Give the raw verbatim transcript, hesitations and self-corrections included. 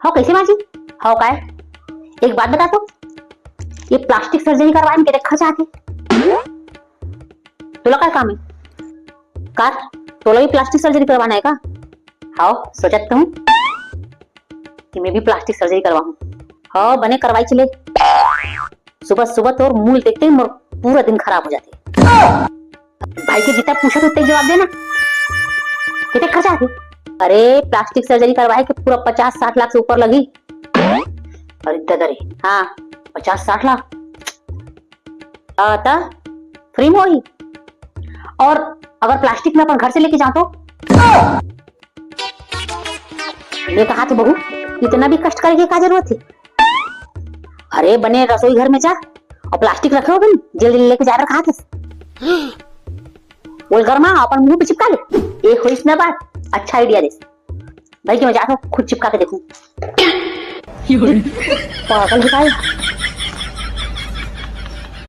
हव, कैसे माँ जी? हव काय? एक बात बता तो, ये प्लास्टिक सर्जरी करवाए में कितने खर्चा आथे? तोला काय काम है? का तोला भी प्लास्टिक सर्जरी करवाना है का? हव, सोचत तो हूँ कि मैं भी प्लास्टिक सर्जरी करवाऊँ। हव, बने करवाई चले। सुबह सुबह तोर मुंह देखते ही मोर पूरा दिन खराब हो जाते। भाई के जितना पूछा तो उतना ही जवाब देना। कितने खर्चा आथे? अरे, प्लास्टिक सर्जरी करवाए के पूरा पचास साठ लाख से ऊपर लगी। अरे दादा रे, हाँ, पचास साठ लाख। हाँ, त फ्री में होही। और अगर प्लास्टिक में अपन घर से लेके जाओ तो? मैं कहा तो बहू, इतना भी कष्ट करे के का जरूरत है? अरे, बने रसोई घर में जा और प्लास्टिक रखे हो बन, जल्दी लेके जा रहा हाथ। बोल गरमा, अपन मुंह पे चिपका ले। एक होइस ना बात, अच्छा आइडिया दे। भाई कि मैं जाता हूँ, खुद चिपका के देखूं। पागल है भाई।